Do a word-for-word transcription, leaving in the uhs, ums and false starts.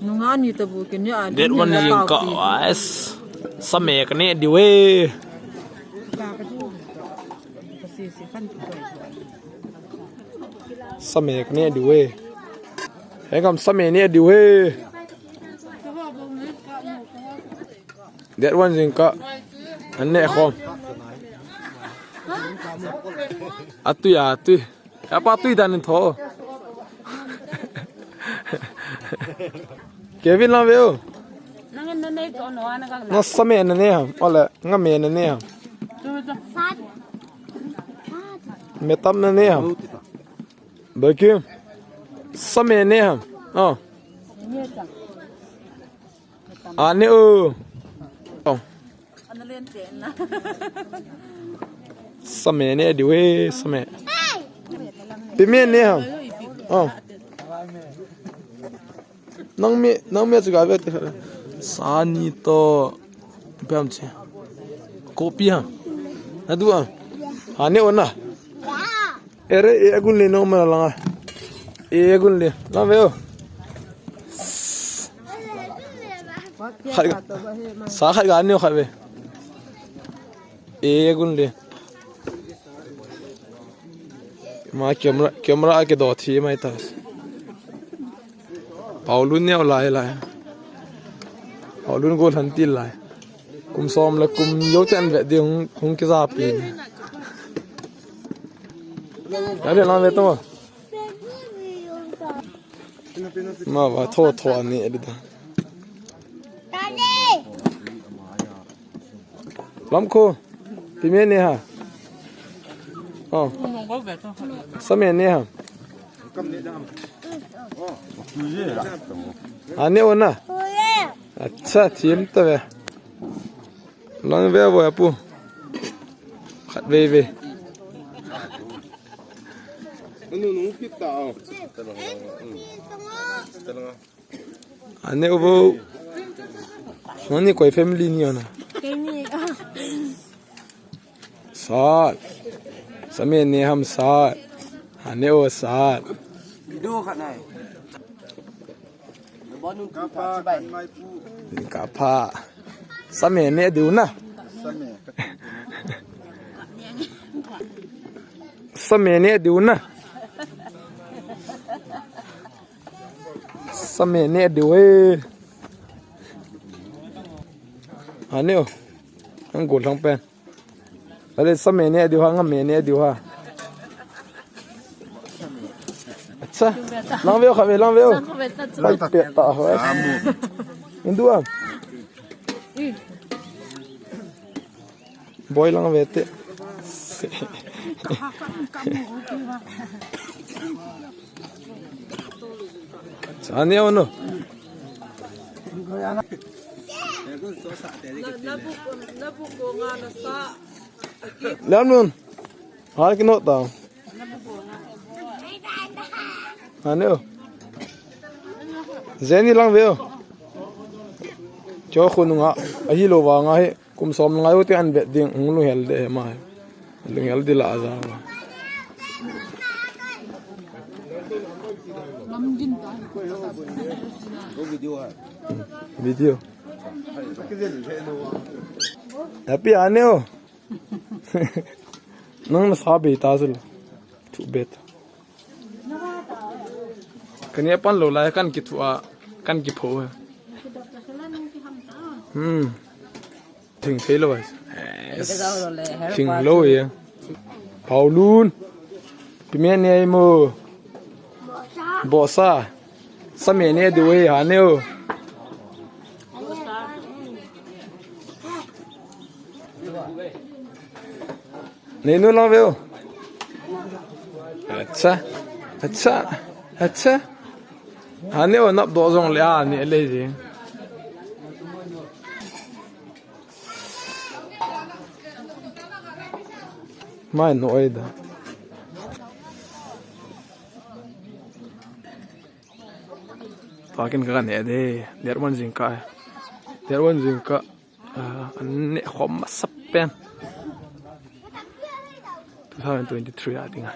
Nungah ni tabu kini a. That one jing ka, as. Same kane diu e. Same kane diu e. Hengam same ne diu e. That one jing ka. An ne khom. Atui, atui. Apa tui dan in tho. Kevin lang veo. Nang na nei to no ana ka. Na same na ne ham. Ole, nga me na ne ham. Me tam na ne ham. Bagi. Same ne ham. Oh. Ane o. Oh. Same ne diu e, same. Pime ne ham. Oh. Nang me, nang me chu ga ve te. Sani to. Pem che. Kopi ham. Nadu ham. Ane o na. Ere, e agun le no ma langa. E agun le. Lang veo. Khai ga. Sa khai ga ne khai ve. E agun le. Ma camera, camera a ke do thi mai ta. Paulun neo lai lai. Paulun gol han til lai. Kum som le kum yo ten ve ding hung, hung kiza pi. Ade lang ve to. Ma va tho tho ani ade da. Lam ko. Pime ne ha. Oh. Same ne ha. Ane o na. Acha, thim ta ve. Lang ve vo apu. Khat ve ve. Ane o vo. Nani koi family ni ana. Keini ka. Sat. Same ne ham sat. Ane o sat. Video khat nai. Ka pa, kan mai pu. Ka pa. Same ne diu na. Same. Same ne diu na. Same ne diu e. Ane o. Ang gol thang pen. Ale same ne diu ha, nga me ne diu ha. Acha. Lang veo kha ve, lang veo. Bai pe ta ho. Indu a. Boy lang ve te. Sani ano? Lam nun. Har ki not down. Ane o. Jenny lang veo. Cho khununga. Ahilou vanga hi. Kum som ngai u te an vet ding, hung lunghel de he mai. Lunghel di la aja. Video. Happy ane o. Nang na sa be ta sul. Thu bet. Kani a pan lou lai kan kithu a, kan kipho a. Hmm. Thing thei lou a. Yes. Thing lou e. Paulun. Pime ne ai mo. Bosa. Sa me ne du e ha ne o. Nei nu lang veu. Acha. Acha. Acha. Ha ne o nap do jong le a ne le ji. Mai no oi da. Takin ka ne de. Date one jingkah. Date one jingkah. Ah, an ne khom masa pen. Two thousand twenty-three a dinga.